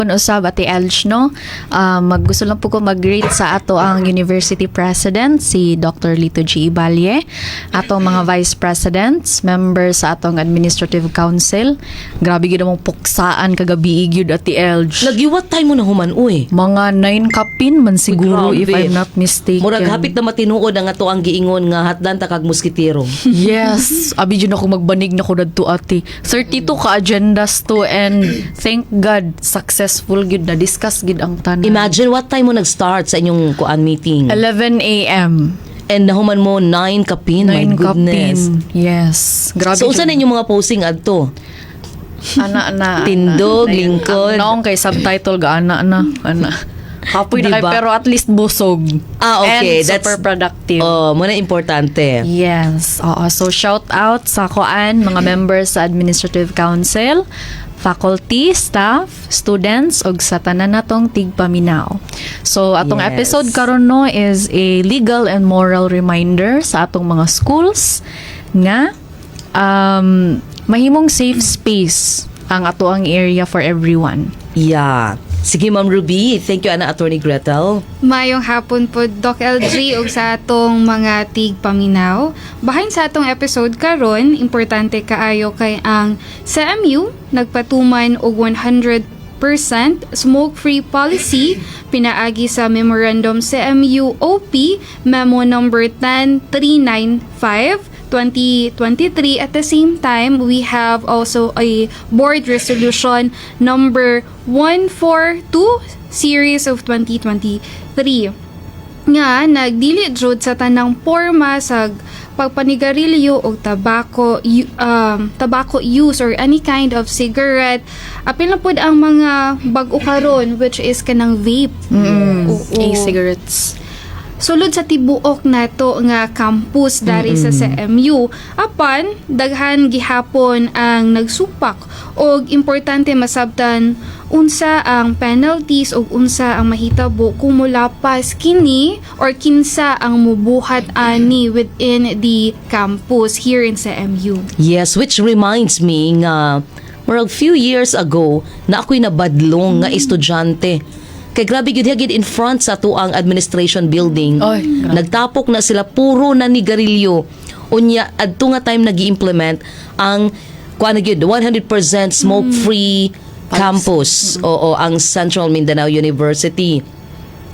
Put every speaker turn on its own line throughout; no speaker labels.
Usab, Ate Elge, no? Maggusto lang po ko mag-greet sa ato ang University President, si Dr. Lito G. Ibalye, atong mga Vice Presidents, members sa atong Administrative Council. Grabe gyud among puksaan kagabi gyud, Ate Elge.
Lagi what time mo na human uy?
Mga 9 kapin man siguro,
Uy,
if
grabe.
I'm not mistaken.
Murag hapit na matinuod ang ato ang giingon nga hatdan ta kag moskitero.
Yes, abi jud ako magbanig na ko dadto, ate. 32 ka agendas to and thank God successful gyud na discuss gyud ang tanan.
Imagine what time mo nag-start sa inyong kuan meeting.
11 a.m.
And nahuman mo 9 kapin, my
9
goodness.
kapin. Yes. Grabe.
So unsa
jud.
na inyong mga posting adto?
Ana na. Ana.
Tindog,
Ana.
lingkod.
Ang noong kay subtitle ga ana na. Ana. Kapoy na kay
Diba?
pero at least busog.
Ah, okay.
And super productive.
Oh, muna importante.
Yes. Oo. So shout out sa koan mga members sa Administrative Council, faculty, staff, students ug sa tanan natong tigpaminaw. So atong episode karon, no, is a legal and moral reminder sa atong mga schools nga mahimong safe space ang ato ang area for everyone.
Yeah. Sige, Ma'am Ruby. Thank you, Ana Attorney Gretel.
Mayong hapon po, Doc LG, ug sa atong mga tigpaminaw. Bahin sa atong episode karon, importante kaayo kay ang CMU nagpatuman og 100% smoke-free policy pinaagi sa Memorandum CMU OP Memo number 10395 2023. At the same time, we have also a board resolution number 142 series of 2023 nga nagdili jud sa tanang porma sa pagpanigarilyo og tobacco use or any kind of cigarette, apil na pud ang mga bag-o karon, which is kanang vape. Oo.
E-cigarettes.
Sulod sa tibuok nato nga campus dari sa CMU. Apan daghan gihapon ang nagsupak og importante masabtan unsa ang penalties og unsa ang mahitabo kung mulapas kini or kinsa ang mubuhat ani within the campus here in CMU.
Yes, which reminds me nga murag few years ago na ako'y nabadlong nga estudyante. Kay grabe gyud hagid in front sa atuang administration building.
Oy, grabe.
Nagtapok na sila, puro na ni garilyo. Unya adto nga time nagi-implement ang kuan na gyud 100% smoke-free campus. Oo, ang Central Mindanao University.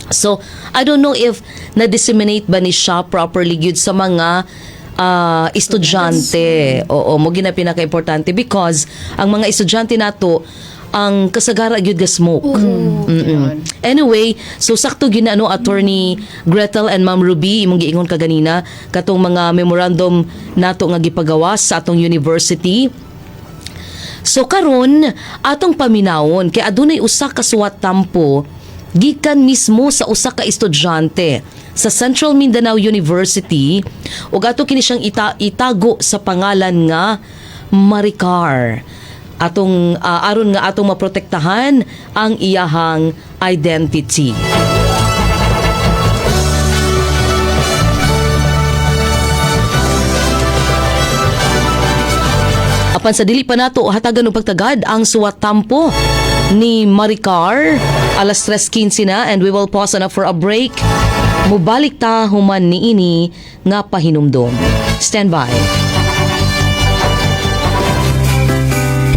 So, I don't know if na-disseminate ba ni siya properly gyud sa mga estudyante. Oo, mo gina pinaka-importante because ang mga estudyante nato ang kasagara gyud ga smoke. Anyway, so sakto gyud na, no, Attorney Gretel and Ma'am Ruby, imong giingon kaganina katong mga memorandum nato nga gipagawas sa atong university. So karon atong paminawon kay adunay usa ka suwat tampo gikan mismo sa usa ka estudyante sa Central Mindanao University ug ato kini siyang itago sa pangalan nga Maricar. Atong aron nga atong maprotektahan ang iyahang identity. Apan sa dili pa nato hatagan og pagtagad ang suwat tampo ni Maricar, alas 3:15 na and we will pause na for a break. Mubalik ta human niini nga pahinumdom. Stand by.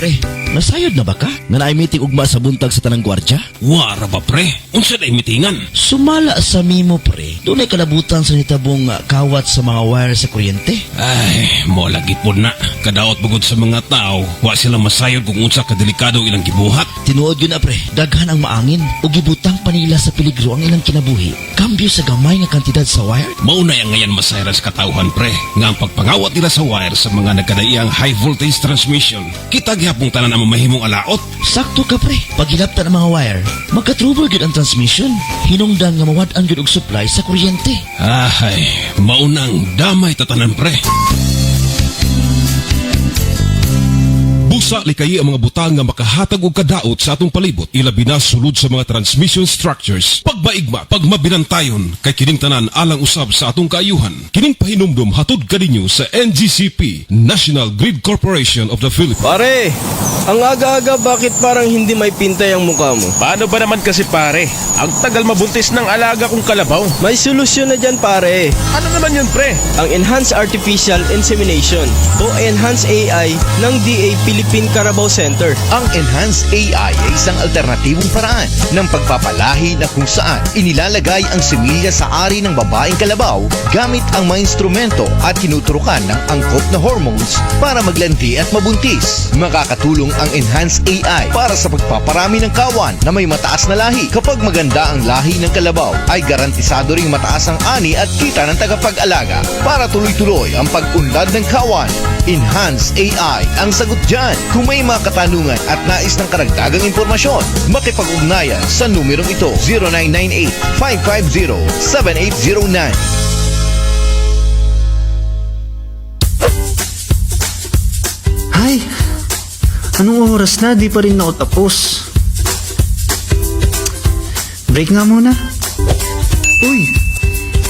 Pre, nasayod na ba ka? Nga naay meeting ugma sa buntag sa tanang gwardya?
Wara ba, pre? Unsa day mitingan?
Sumala sa mimo, pre, dunay kalabutan sa nitabong kawat sa mga wire sa kuryente.
Ay, mo lagi po na. Kadaot bugod sa mga tao, wa sila masayod kung unsa kadelikado ilang gibuhat.
Tinuod yun na, pre, daghan ang maangin ug gibutang pa nila sa peligro ang ilang kinabuhi. Kambyo sa gamay nga kantidad sa wire.
Mauna ang ngayon masayran sa katawhan, pre, nga ang pagpangawat nila sa wire sa mga nagkadaiyang high voltage transmission. Kita gihapong tanan ang mamahimong alaot.
Sakto ka, pre, paghilabtan ang mga wire, magka-trouble gyud ang transmission. Hinungdan nga mawad-an gyud og supply sa kuryente.
Ay, maunang damay tatanan, pre. Busa Busa likayi ang mga butang nga makahatag og kadaot sa atong palibot, ilabi na sulod sa mga transmission structures. Pagmaigma, pagmabinantayon, kay kining tanan alang usab sa atong kaayuhan. Kining pahinumdum hatod kaninyo sa NGCP, National Grid Corporation of the Philippines.
Pare, ang aga-aga, bakit parang hindi may pintay ang mukha mo?
Paano ba naman kasi, pare? Ang tagal mabuntis ng alaga kong kalabaw.
May solusyon na dyan, pare.
Ano naman yun, pre?
Ang Enhanced Artificial Insemination o Enhanced AI ng DA Philippine Carabao Center.
Ang Enhanced AI ay isang alternatibong paraan ng pagpapalahi na kung saan inilalagay ang similya sa ari ng babaeng kalabaw gamit ang mga instrumento at tinuturukan ng angkop na hormones para maglandi at mabuntis. Makakatulong ang Enhanced AI para sa pagpaparami ng kawan na may mataas na lahi. Kapag maganda ang lahi ng kalabaw, ay garantisado ring mataas ang ani at kita ng tagapag-alaga para tuloy-tuloy ang pag-unlad ng kawan. Enhanced AI ang sagot dyan. Kung may mga katanungan at nais ng karagdagang impormasyon, makipag-ugnayan sa numerong ito: 0998-550-7809.
Ay, anong oras na? Di pa rin ako tapos. Break nga muna. Uy,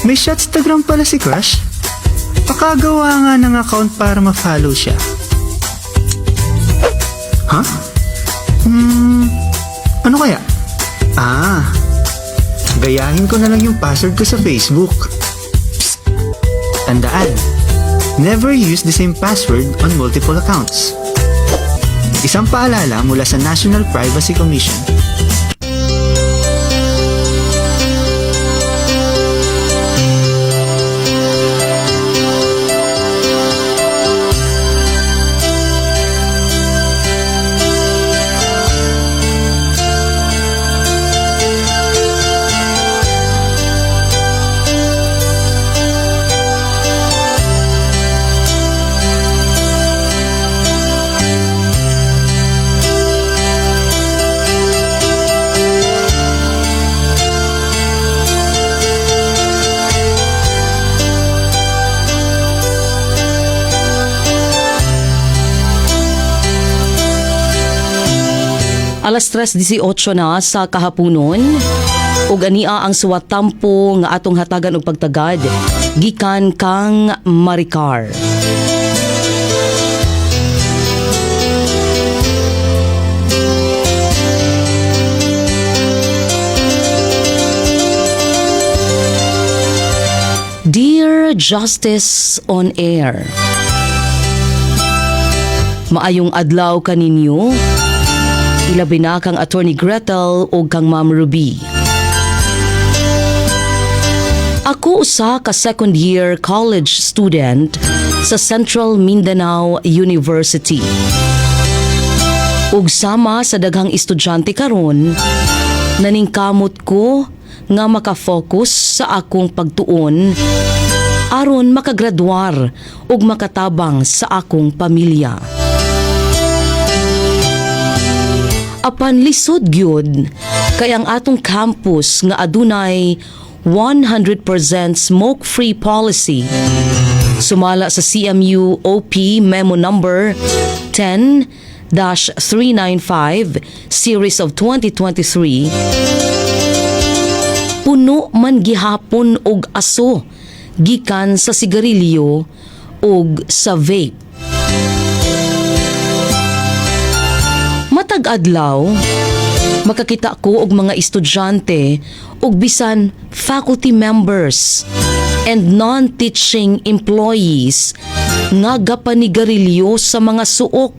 may Shotstagram pala si Crush. Pakagawa nga ng account para ma-follow siya. Huh? Ano kaya? Ah, gayahin ko na lang yung password ko sa Facebook. Psst. Tandaan, never use the same password on multiple accounts. Isang paalala mula sa National Privacy Commission.
Alas 3:18 na sa kahaponon. Ug ania ang suwatampo nga atong hatagan og pagtagad gikan kang Maricar. Dear Justice on Air. Maayong adlaw kaninyo. Ilabi na kang Attorney Gretel o kang Ma'am Ruby. Ako usa ka second year college student sa Central Mindanao University. Ug sama sa daghang estudyante karon, naningkamot ko nga makafocus sa akong pagtuon aron makagraduar ug makatabang sa akong pamilya. Apan lisod gyud kay ang atong campus nga adunay 100% smoke-free policy sumala sa CMU OP Memo Number 10-395 Series of 2023, puno man gihapon og aso gikan sa sigarilyo ug sa vape. Matag adlaw, makakita ko og mga estudyante ug bisan faculty members and non-teaching employees nga gapanigarilyo sa mga suok,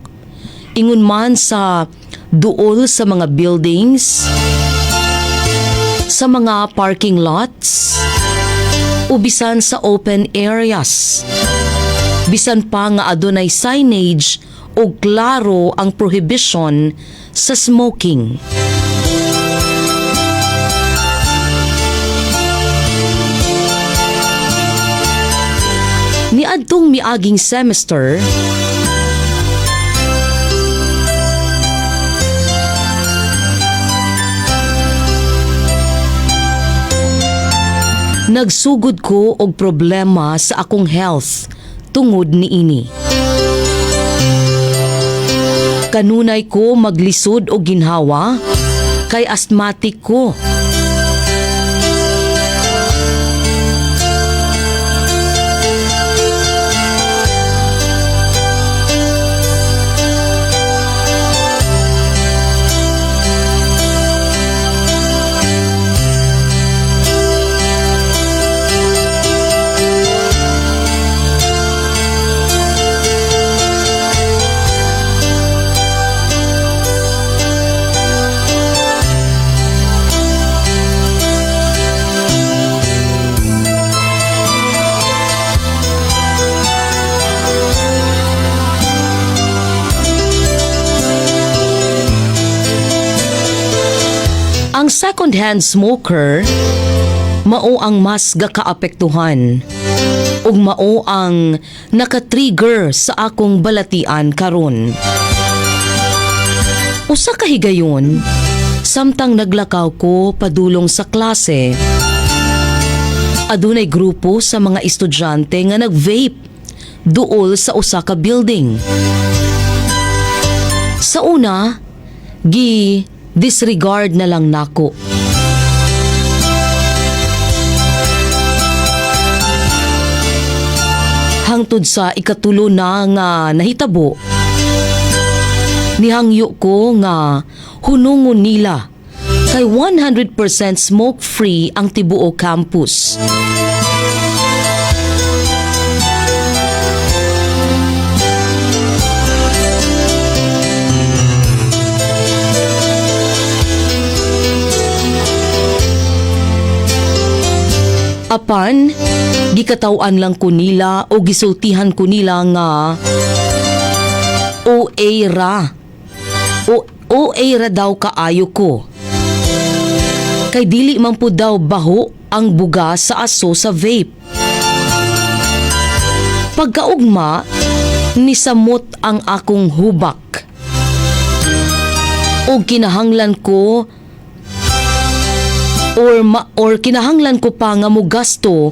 ingon man sa duol sa mga buildings, sa mga parking lots, o bisan sa open areas. Bisan pa nga adunay signage o klaro ang prohibition sa smoking. Niadtong miaging semester, nagsugod ko og problema sa akong health tungod niini. Kanunay ko maglisod og ginhawa kay asthmatic ko. Ang second-hand smoker mao ang mas gakaapektuhan ug mao ang nakatrigger sa akong balatian karon. Usa ka higayon, samtang naglakaw ko padulong sa klase, adunay grupo sa mga estudyante nga nag-vape duol sa usa ka building. Sa una, gi disregard na lang nako. Hangtod sa ikatulo na nga nahitabo, nihangyo ko nga hunungon nila kay 100% smoke-free ang tibuok campus. Apan, gikataw-an lang ko nila o gisultihan ko nila nga OA ra. O OA ra daw kaayo ko. Kay dili man po daw baho ang buga sa aso sa vape. Pagkaugma, nisamot ang akong hubak. O kinahanglan ko or ma, or kinahanglan ko pa nga mogasto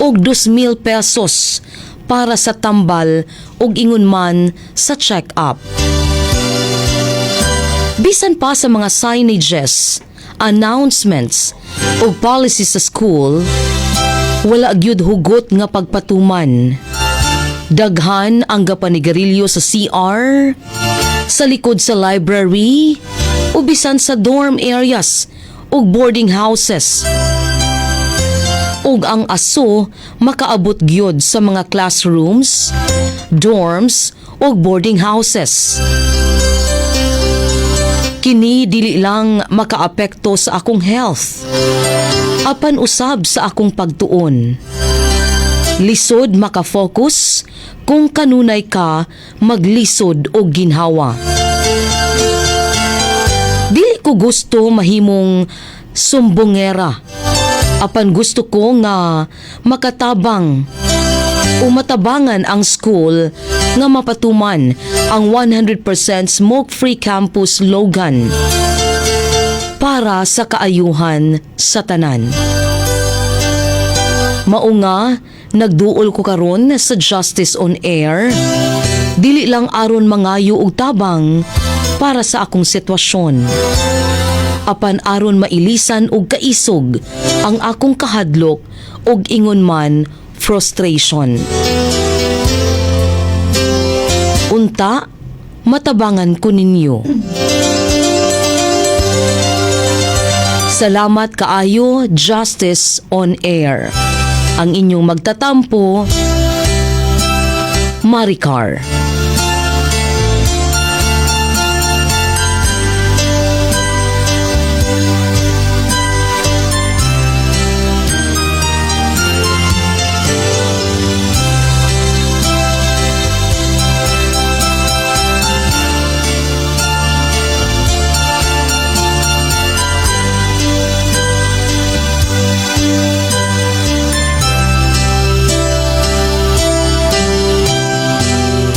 og 2,000 pesos para sa tambal ug ingon man sa check-up. Bisan pa sa mga signages, announcements ug policies sa school, wala gyud hugot nga pagpatuman. Daghan ang gapanigarilyo sa CR, sa likod sa library, o bisan sa dorm areas ug boarding houses. Ug ang aso makaabot gyud sa mga classrooms, dorms ug boarding houses. Kini dili lang makaapekto sa akong health, apan usab sa akong pagtuon. Lisod makafocus kung kanunay ka maglisod og ginhawa. Dili ko gusto mahimong sumbongera. Apan gusto ko nga makatabang o matabangan ang school nga mapatuman ang 100% smoke-free campus slogan para sa kaayuhan sa tanan. Mao nga, nagduol ko karon sa Justice on Air, dili lang aron mangayo og tabang para sa akong sitwasyon. Apan aron mailisan og kaisog ang akong kahadlok og ingon man frustration. Unta, matabangan ko ninyo. Salamat kaayo, Justice on Air. Ang inyong magtatampo, Maricar.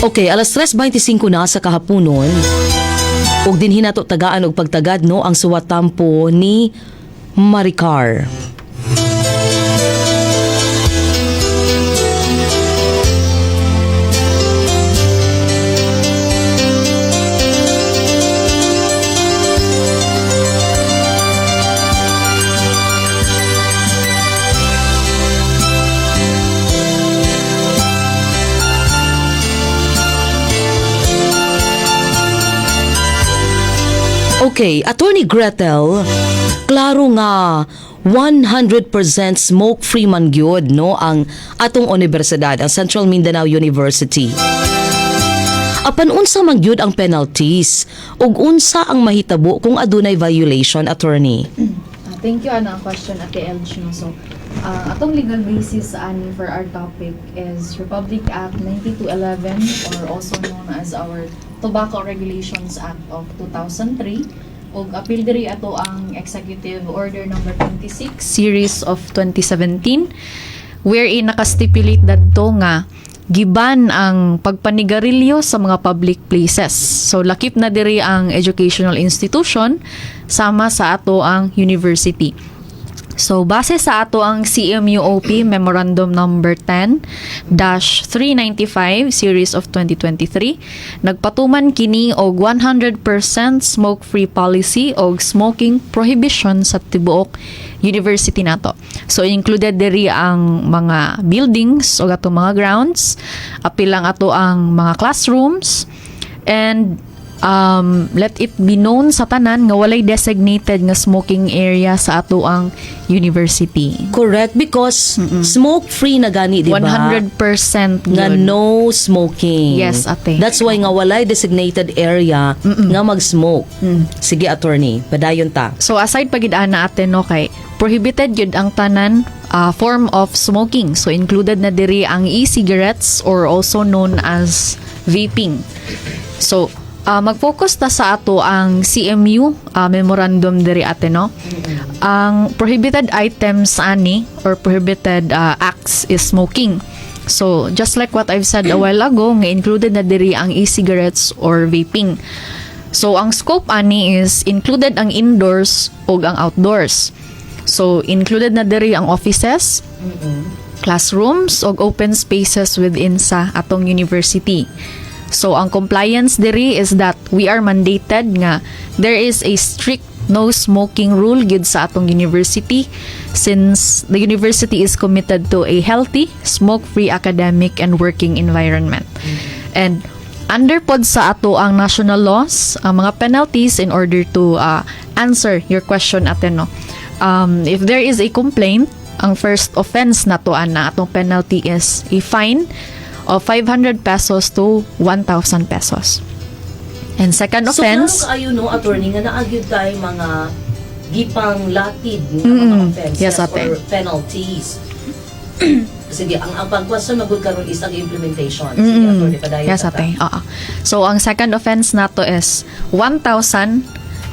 Okay, alas 3:25 na sa kahaponon. Ug dinhi nato tagaan og pagtagad, no, ang suwatampo ni Maricar. Okay, Attorney Gretel, klaro nga 100% smoke-free man gyud, no, ang atong universidad, ang Central Mindanao University. Apan unsa man gyud ang penalties ug unsa ang mahitabo kung adunay violation, attorney?
Thank you, ana, ang question, Ate Elge, no. So, atong legal basis ani for our topic is Republic Act 9211 or also known as our Tobacco Regulations Act of 2003, ug apil diri ato ang Executive Order number 26 series of 2017, wherein nakastipulate dadto nga giban ang pagpanigarilyo sa mga public places. So lakip na diri ang educational institution sama sa ato ang university. So base sa ato ang CMUOP Memorandum number 10-395 series of 2023, nagpatuman kini og 100% smoke-free policy og smoking prohibition sa tibuok university nato. So included diri ang mga buildings o atong mga grounds, apil lang ato ang mga classrooms, and let it be known sa tanan nga walay designated nga smoking area sa ato ang university.
Correct, because smoke-free na gani, di ba?
100%
Nga
yun.
no smoking.
Yes, ate.
That's why nga walay designated area nga mag-smoke. Sige, attorney, padayon ta.
So aside pagid ana, ate, no, kay prohibited gyud ang tanan form of smoking. So included na diri ang e-cigarettes or also known as vaping. So mag-focus ta sa ato ang CMU memorandum diri, ate, no. Ang prohibited items ani or prohibited acts is smoking. So just like what I've said a while ago, nga included na diri ang e-cigarettes or vaping. So ang scope ani is included ang indoors ug ang outdoors. So included na diri ang offices, classrooms ug open spaces within sa atong university. So ang compliance diri is that we are mandated nga there is a strict no smoking rule gyud sa atong university since the university is committed to a healthy, smoke-free academic and working environment. And under pod sa ato ang national laws, ang mga penalties, in order to answer your question, ate, no. If there is a complaint, ang first offense na to ana, atong penalty is a fine of 500 pesos to 1,000 pesos. And second offense,
So, klaro kaayo, no, attorney, nga naa gyud tay mga gipang latid nga mga offenses
Yes, ate.
or penalties. Sige, ang pag-question magud karon is ang implementation. Sige, attorney, padayon
Yes,
ta ta.
ate. Oo. So, ang second offense nato is 1,000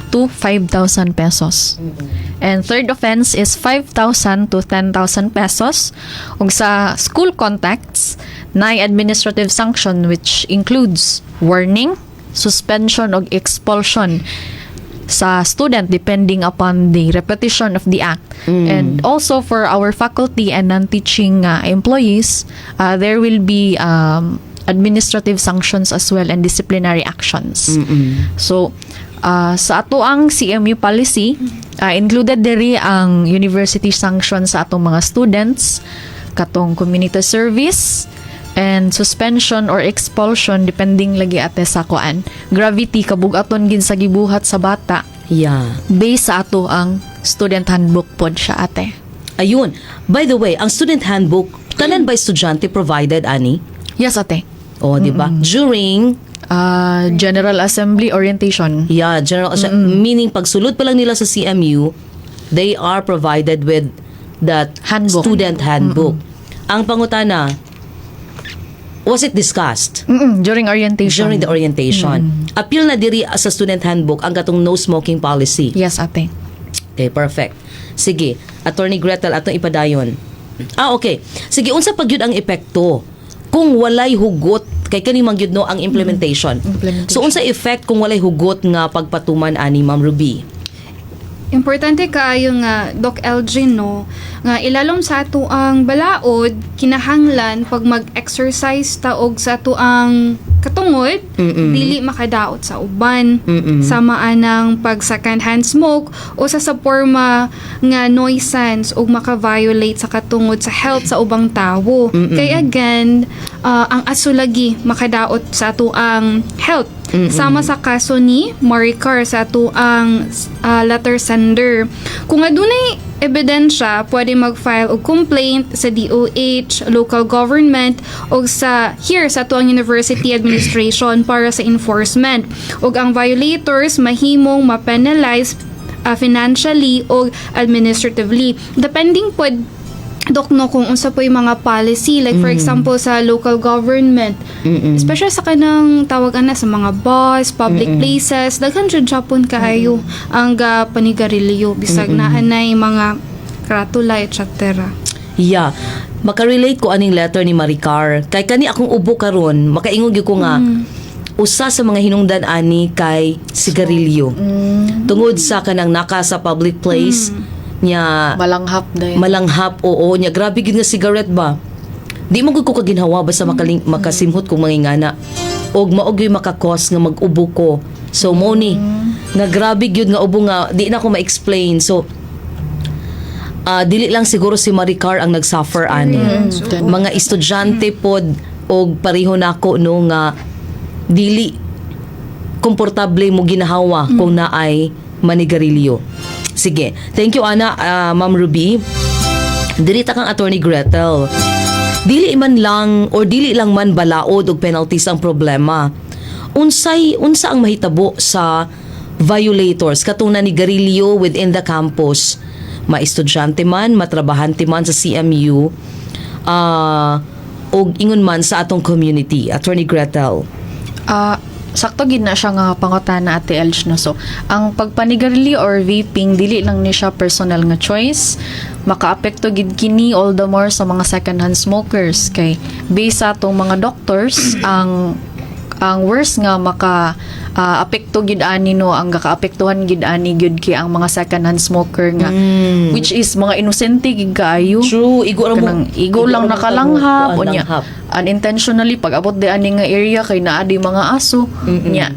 to 5,000 pesos. And third offense is 5,000 to 10,000 pesos. Ug sa school contexts, naay administrative sanction which includes warning, suspension og expulsion sa student depending upon the repetition of the act. And also for our faculty and non-teaching employees, there will be administrative sanctions as well and disciplinary actions. So, sa ato ang CMU policy, included diri ang university sanctions sa atong mga students, katong community service, and suspension or expulsion depending lagi, ate, sa kuan. Gravity, kabugaton gin sa gibuhat sa bata based sa ato ang student handbook pod siya, ate.
Ayun. By the way, ang student handbook, tanan ba estudyante provided ani?
Yes, ate.
O, di ba? During
General Assembly orientation.
Yeah, general meaning pagsulod pa lang nila sa CMU, they are provided with that
Handbook.
Student handbook. Ang pangutana, was it discussed
During orientation.
During the orientation? Apil na diri sa student handbook ang katong no smoking policy.
Yes, ate.
Okay, perfect. Sige, Attorney Gretel, atong ipadayon. Ah, okay. Sige, unsa pa gyud ang epekto kung walay hugot kay kani man gyud, no, ang implementation?
Implementation.
So unsa effect kung walay hugot nga pagpatuman ani, Ma'am Ruby?
Importante kaayo nga, Doc Elgin, no, nga ilalom sa ato ang balaod, kinahanglan pag mag-exercise ta og sa ato ang katungod, dili makadaot sa uban. Sama anang pag second hand smoke o sa porma nga nuisance ug maka-violate sa katungod sa health sa ubang tawo. Kay again, ang aso lagi makadaot sa ato ang health. Sama sa kaso ni Maricar sa ato ang letter sender. Kung adunay ebidensya, pwede mag-file og complaint sa DOH, local government, o sa here sa atuang university administration para sa enforcement. Ug ang violators mahimong ma-penalize financially o administratively. Depending pod, Dok, no, kung unsa po yung mga policy, like for example sa local government, especially sa kanang tawag ana sa mga bus, public places, daghan jud japon kaayo ang ga panigarilyo bisag naa nay mga karatula, etc.
Yeah. Makarelate ko aning letter ni Maricar. Kay kani akong ubo karon, makaingon gyud ko nga usa sa mga hinungdan ani kay sigarilyo. Tungod sa kanang naka sa public place niya.
Malanghap dayon.
Malanghap, oo, nya grabe gyud nga cigarette ba. Di mo gud ko kaginhawa basta makaling, makasimhot kong mangingana. Og mao gyud maka-cause nga mag-ubo ko. So mo ni nga grabe gyud nga ubo nga di na ko ma-explain. So dili lang siguro si Maricar ang nag-suffer ani. Mga estudyante pod og pareho nako, no, nga dili komportable mo ginahawa kung naay manigarilyo. Sige. Thank you, Ana, Ma'am Ruby. Diri ta kang Attorney Gretel. Dili man lang or dili lang man balaod og penalties ang problema. Unsay unsa ang mahitabo sa violators katong nanigarilyo within the campus? Ma-estudyante man, matrabahante man sa CMU, og ingon man sa atong community. Attorney Gretel.
Ah, sakto gid na siya nga pangutana, Ate Elch, no. So, ang pagpanigarilyo or vaping, dili lang ni siya personal nga choice. Makaapekto gid kini, all the more sa mga second hand smokers, kay based sa atong mga doctors, ang worst nga maka apekto gid ani, no, ang gakaapektuhan gid ani gyud kay ang mga second hand smoker nga which is mga inosente gid kaayo.
True, igo ra mo.
Kanang igo lang
ra mo
nakalanghap
kuan,
unya
langhap.
Unintentionally, pag abot di ani nga area kay naa di mga aso nya,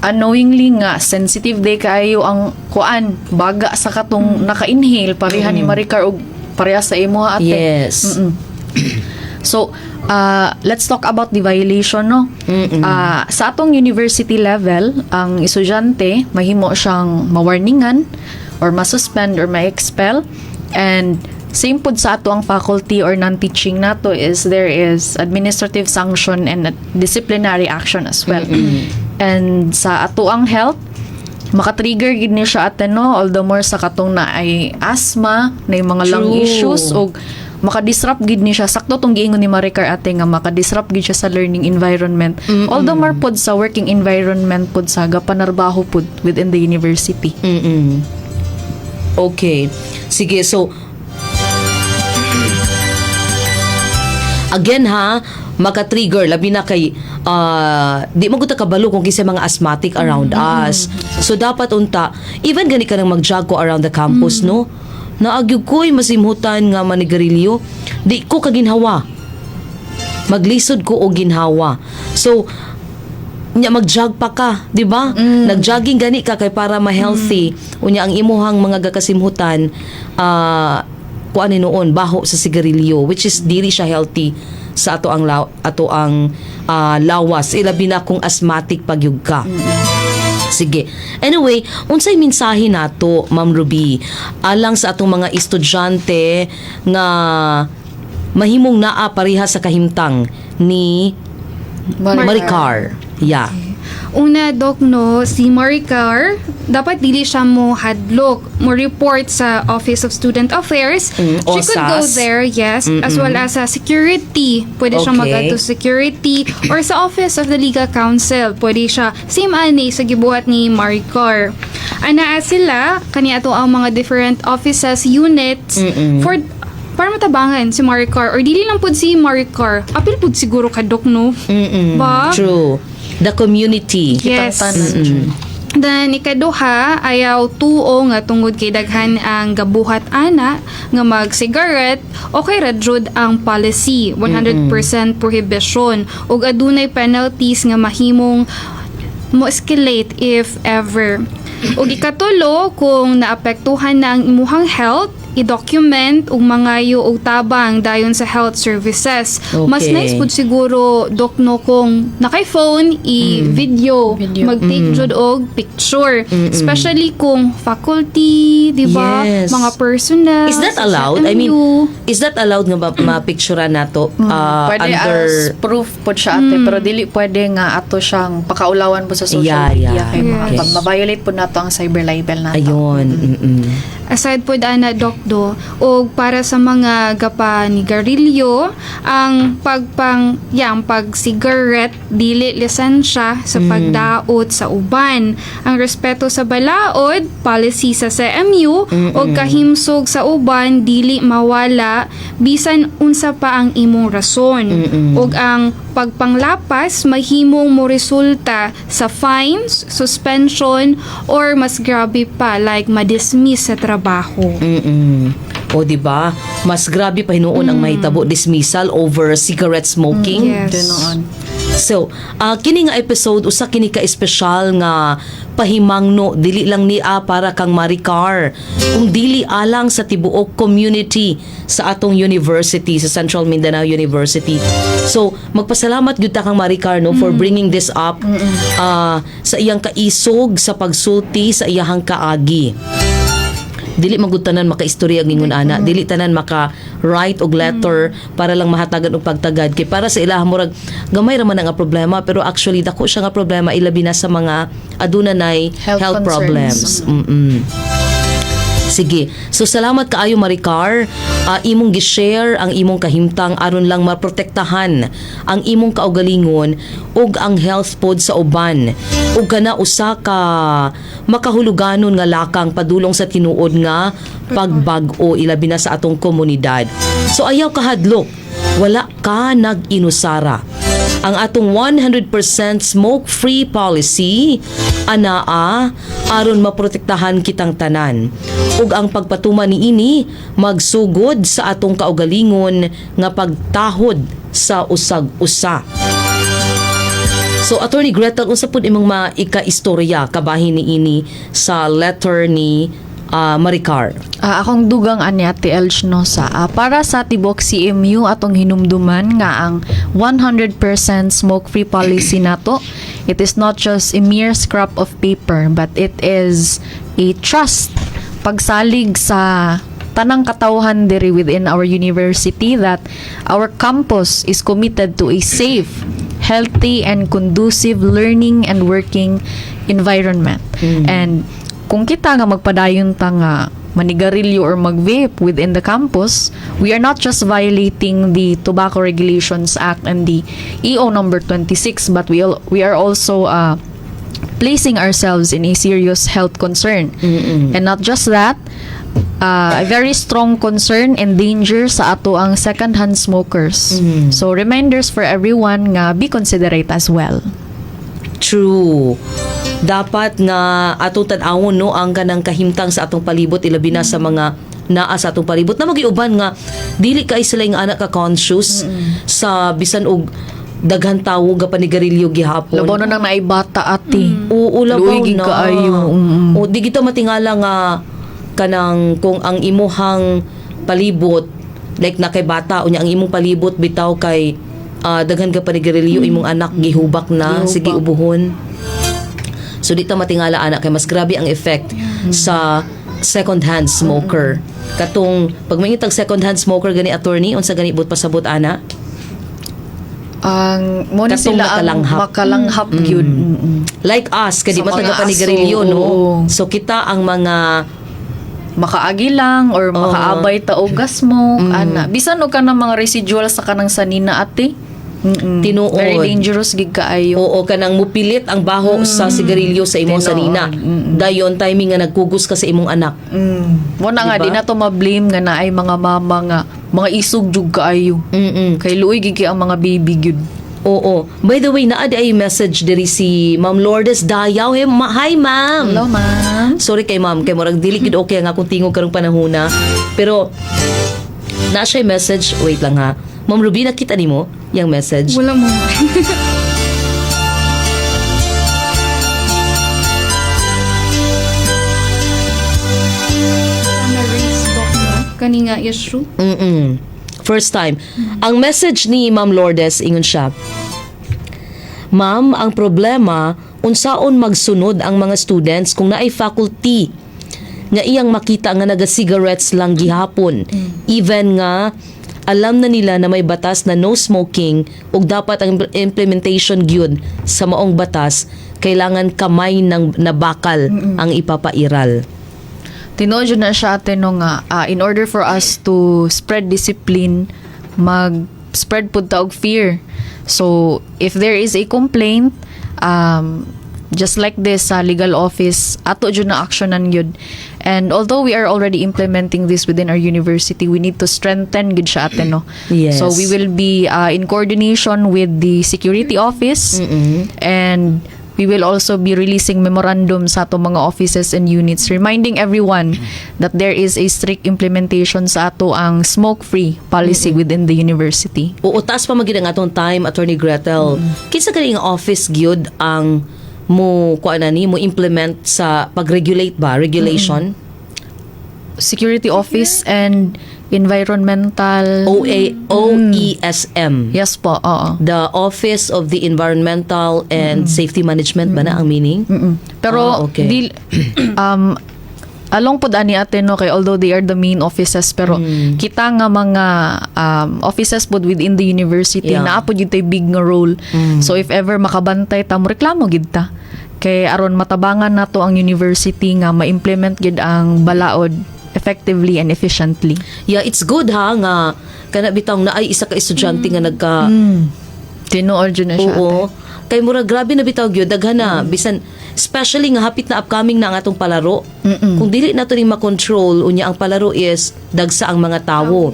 unknowingly nga sensitive day kaayo ang kuan baga sa katong naka-inhale, pareha ni Maricar og pareha sa imo, ate. So, let's talk about the violation, no? Sa atong university level, ang estudyante, mahimo siyang mawarningan or masuspend or ma-expel. And same pod sa ato ang faculty or non-teaching nato is there is administrative sanction and disciplinary action as well. And sa ato ang health, maka-trigger gid ni siya, ate, no, all the more sa katong na ay asthma na yung mga lung issues og maka-disrupt gid ni siya. Sakto tong giingon ni Maricar, ate, nga maka-disrupt gid siya sa learning environment, all the more pod sa working environment pod sa gapanarbaho pod within the university.
Okay. Sige, so again ha, maka-trigger labi na kay di mo gud ta kabalo kung kinsa mga asthmatic around us. So dapat unta even gani ka nang mag-jog ko around the campus, no. Naa gyud ko'y masimhutan nga manigarilyo. Di ko kaginhawa. Maglisod ko og ginhawa. So nya mag-jog pa ka, di ba? Nag-jogging gani ka kay para ma-healthy. Unya ang imuhang mga gakasimhutan kuan ni noon baho sa sigarilyo, which is dili siya healthy sa ato ang lawas, ilabi na kung asthmatic pagyug ka. Sige. Anyway, unsay mensahe nato, Ma'am Ruby, alang sa atong mga estudyante nga mahimong naa pareha sa kahimtang ni Maricar? Yeah.
Una, Doc, no, si Maricar, dapat dili siya mo hadlok, mo report sa Office of Student Affairs. She could go
OSAS.
there, yes, as well as sa security. Pwede siya mag to security or sa Office of the Legal Counsel. Pwede siya, same ani sa gibuhat ni Maricar. Anaa sila, kani ato ang mga different offices, units, for para matabangan si Maricar or dili lang pud si Maricar. Apil pud siguro ka, Doc, no? Ba?
True. The community.
Yes.
Tanan.
Then ikaduha, ayaw tuo nga tungod kay daghan ang gabuhat ana nga mag-cigarette, okay ra jud ang policy, 100% prohibition ug adunay penalties nga mahimong mo escalate if ever. Ug ikatulo, kung naapektuhan na ang imuhang health, i-document ug mangayo og tabang dayon sa health services. Mas nice pud siguro, Dok, no, kung nakay phone i-video,
Video.
mag-take jud og picture. Especially kung faculty, di ba? Mga personnel
Is that
sa
allowed? I mean,
CMU.
is that allowed nga ma-picturean nato
Pwede
under
as proof po siya, ate, pero dili pwede nga ato siyang pakaulawan po sa social media kay mga ma-violate po nato ang cyber libel nato.
Ayun.
Aside po ana, Doc, do, og para sa mga gapa ni garilyo, ang pagpang yang pag cigarette dili lisensya sa pagdaot sa uban. Ang respeto sa balaod, policy sa CMU og kahimsog sa uban dili mawala bisan unsa pa ang imong rason. Og ang pagpanglapas mahimong moresulta sa fines, suspension or mas grabe pa, like madismiss sa trabaho.
O, di ba? Mas grabe pa hinuon ang mahitabo, dismissal over cigarette smoking.
Yes.
Tinuod.
So, kini nga episode usa kini ka espesyal nga pahimangno, dili lang ni para kang Maricar, kung dili alang sa tibuok community sa atong university, sa Central Mindanao University. So, magpasalamat gyud ta kang Maricar, no, for bringing this up sa iyang kaisog sa pagsulti sa iyahang kaagi. Dili magud tanan makaistorya ngingon ana, dili tanan maka write og letter para lang mahatagan og pagtagad, kay para sa ilaha murag gamay ra man ang nga problema, pero actually dako siya nga problema, ilabi na sa mga aduna nay health
Health concerns.
problems. Sige. So salamat kaayo, Maricar. Imong gi-share ang imong kahimtang aron lang maprotektahan ang imong kaugalingon ug ang health pod sa uban. Ug kana usa ka makahuluganon nga lakang padulong sa tinuod nga pagbag-o, ilabi na sa atong komunidad. So ayaw kahadlok. Wala ka nag-inusara. Ang atong 100% smoke-free policy anaa aron maprotektahan kitang tanan. Ug ang pagpatuman niini magsugod sa atong kaugalingon nga pagtahod sa usag-usa. So Attorney Gretel, unsa pud imong maika-istorya kabahin niini sa letter ni Maricar?
Akong dugang ani, Ate Elch, no, sa para sa tibok CMU, atong hinumduman nga ang 100% smoke-free policy nato, it is not just a mere scrap of paper, but it is a trust, pagsalig sa tanang katawhan diri within our university that our campus is committed to a safe, healthy and conducive learning and working environment. And kung kita nga magpadayon ta nga manigarilyo or mag-vape within the campus, we are not just violating the Tobacco Regulations Act and the EO number 26, but we are also placing ourselves in a serious health concern. And not just that, a very strong concern and danger sa ato ang second-hand smokers. So reminders for everyone nga be considerate as well.
True. Dapat nga atong tan-awon, no, ang kanang kahimtang sa atong palibot, ilabi na sa mga naa sa atong palibot na magiuban nga dili kay sila yung anak ka conscious sa bisan og daghan tawo ga panigarilyo gihapon.
Labaw na nang naibata, ate.
Oo, labaw
Luoy gid
na.
kaayo.
O, di kita matingala nga kanang kung ang imuhang palibot like na kay bata, unya ang imong palibot bitaw kay daghan ka panigarilyo, imong anak gihubak na.
Gihubak.
Sige ubuhon. So di ta matingala anak kay mas grabe ang effect sa second hand smoker. Katong pag mangitag second hand smoker gani, attorney, unsa gani but pasabot ana?
Ang mo ni
Katong
sila ang
makalanghap.
makalanghap gyud.
Like us, kay di
Sa
ba
mga
taga panigarilyo,
aso,
no?
oo.
So kita ang mga
Makaagi lang or makaabay ta og gas smoke ana. Bisan og kanang mga residual sa kanang sanina, ate.
Tinuod.
Very dangerous gid kaayo.
Oo, kanang mupilit ang baho sa sigarilyo sa imong
Tinuod.
sanina. Dayon timing nga nagkugos ka sa imong anak.
Mo na nga
Diba?
di na to ma-blame nga naay mga mama nga mga isog jud kaayo. Kay luoy gid kay ang mga baby gyud.
Oo. By the way, naa di ay message diri si Ma'am Lourdes Dayaw. Hey, hi, ma'am.
Hello, ma'am.
Sorry kay ma'am, kay murag dili gid okay ang akong tingog karong panahona. Pero na siya message, wait lang ha. Ma'am Ruby, nakita nimo yang message?
Wala mo. Na-raise, Doc, no? kani nga issue.
First time. Ang message ni Ma'am Lourdes, ingon siya, "Ma'am, ang problema, unsaon magsunod ang mga students kung naay faculty nga iyang makita nga naga-cigarettes lang gihapon? Even nga alam na nila na may batas na no smoking ug dapat ang implementation gyud sa maong batas, kailangan kamay ng nabakal ang ipapairal."
Tinuod jud na siya, ate, no, nga in order for us to spread discipline, mag spread pud ta og fear. So if there is a complaint, just like this sa legal office, ato jud na actionan gyud. And although we are already implementing this within our university, we need to strengthen gyud siya, ate, no?
Yes.
So we will be in coordination with the security office and we will also be releasing memorandum sa atong mga offices and units reminding everyone that there is a strict implementation sa ato ang smoke-free policy within the university.
Oo, taas pa magid ang atong time, Attorney Gretel. Kinsa kani nga office gyud ang mo kuan na ni mo implement sa pag-regulate ba, regulation?
Security office and environmental.
OA OESM.
Yes po, oo.
The Office of the Environmental and Safety Management ba na ang meaning?
Pero di along pod ani, ate, no, kay although they are the main offices, pero kita nga mga offices pod within the university naa pod gyud tay big nga role. So if ever makabantay ta, mo reklamo gid ta. Kay aron matabangan nato ang university nga ma-implement gid ang balaod effectively and efficiently.
Yeah, it's good ha nga kana bitang naay isa ka estudyante nga nagka
Tinuod jud na siya,
Oo.
ate.
Kay mura grabe na bitaw gyud, daghan na bisan especially nga hapit na upcoming na ang atong palaro. Kung dili nato ning makontrol unya ang palaro is dagsa ang mga tawo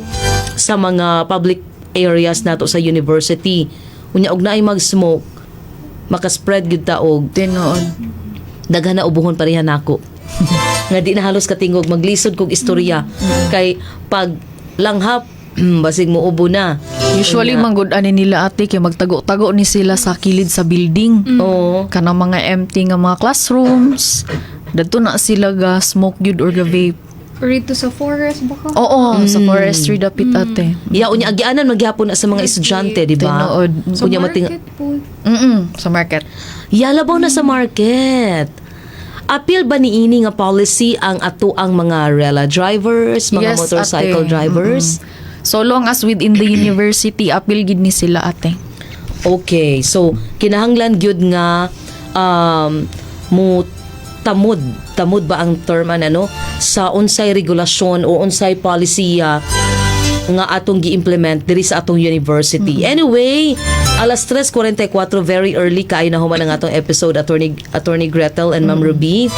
sa mga public areas nato sa university. Unya og naay mag-smoke, maka-spread gyud ta og
Tinuod.
Daghan na ubuhon pareha nako. Nga di na halos katingog, maglisod kog istorya kay pag langhap basig mo ubo na.
Usually
Unya.
manggod ani nila, ate, kay magtago-tago ni sila sa kilid sa building. Kanang mga empty nga mga classrooms. Dadto na sila ga smoke gyud or ga vape.
Or dito sa forest baka?
Oo, sa forestry dapit, ate.
Ya, unya agianan magyapon na sa mga estudyante, di ba?
Tinuod.
Sa
Unya mating
market po.
Sa market.
Ya, labaw na sa market. Apil ba niini nga policy ang ato ang mga rela drivers, mga
Yes,
motorcycle
ate.
drivers?
So long as within the university, apil gid ni sila, ate.
Okay, so kinahanglan gyud nga mo tamod, tamod ba ang term an ano sa unsay regulasyon o unsay policy nga atong gi-implement diri sa atong university. Anyway, alas 3:44, very early kaayo na human ang atong episode, Attorney Gretel and Ma'am Ruby.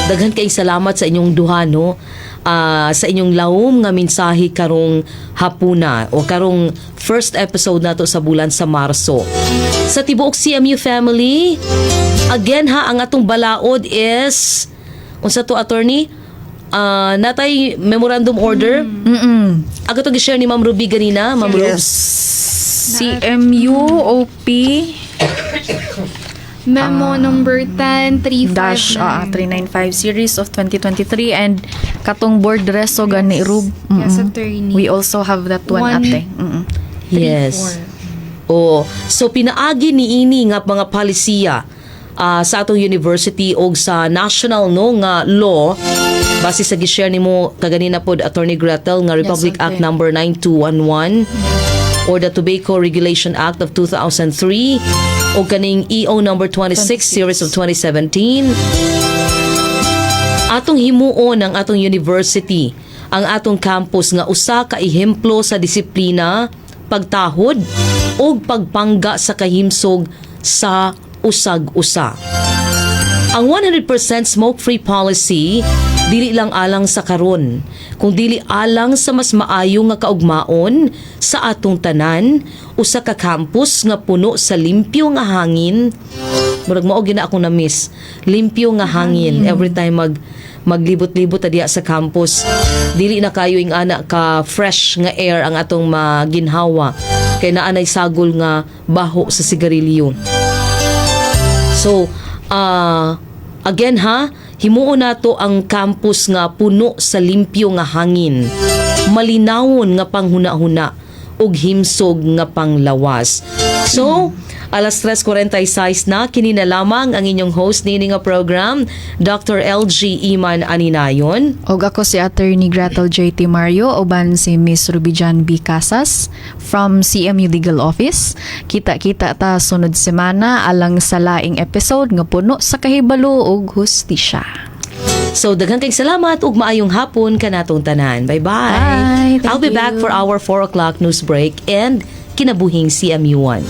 Daghan kay salamat sa inyong duha, no, sa inyong lawom nga mensahe karong hapuna o karong first episode nato sa bulan sa Marso. Sa tibuok CMU family, again ha, ang atong balaod is unsa to, attorney? Natay memorandum order. Ako to gi-share ni Ma'am Ruby ganina, Ma'am Ruby.
Yes.
CMU OP
Memo number 10, 359.
dash 395 series of 2023 and katong board reso gani, Rub.
Yes, attorney.
We also have that one,
One.
ate.
Yes. Oh, so pinaagi niini nga mga palisiya sa atong university og sa national, no, nga law base sa gi-share nimo kaganina pod, Attorney Gretel, nga Republic
ate.
Act number 9211 or the Tobacco Regulation Act of 2003 o kaning EO number 26, series of 2017, atong himuon ang atong university, ang atong campus nga usa ka ehemplo sa disiplina, pagtahod ug pagpangga sa kahimsog sa usag-usa. Ang 100% smoke-free policy dili lang alang sa karon, kung dili alang sa mas maayo nga kaugmaon sa atong tanan, usa ka campus nga puno sa limpyo nga hangin. Murag mao gyud na akong na-miss. Limpyo nga hangin every time maglibot-libot ta diya sa campus. Dili na kayo ing ana ka fresh nga air ang atong maginhawa kay naa nay sagol nga baho sa sigarilyo. So, again ha, Himuon nato ang campus nga puno sa limpyo nga hangin, malinawon nga panghuna-huna ug himsog nga panglawas. So, alas 3:46 na, kini na lamang ang inyong host nini nga program, Dr. LG Iman Aninayon.
Og ako si Attorney Gretel J.T. Mario uban si Miss Ruby Jan B. Casas from CMU Legal Office. Kita-kita ta sunod semana alang sa laing episode nga puno sa kahibalo ug hustisya.
So, daghan kay salamat ug maayong hapon kanatong tanan. Bye-bye.
Bye. Thank
I'll be back
you.
for our 4 o'clock news break and Kinabuhing CMU1.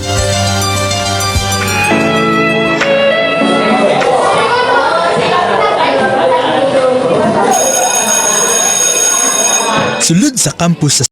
Sulod sa campus sa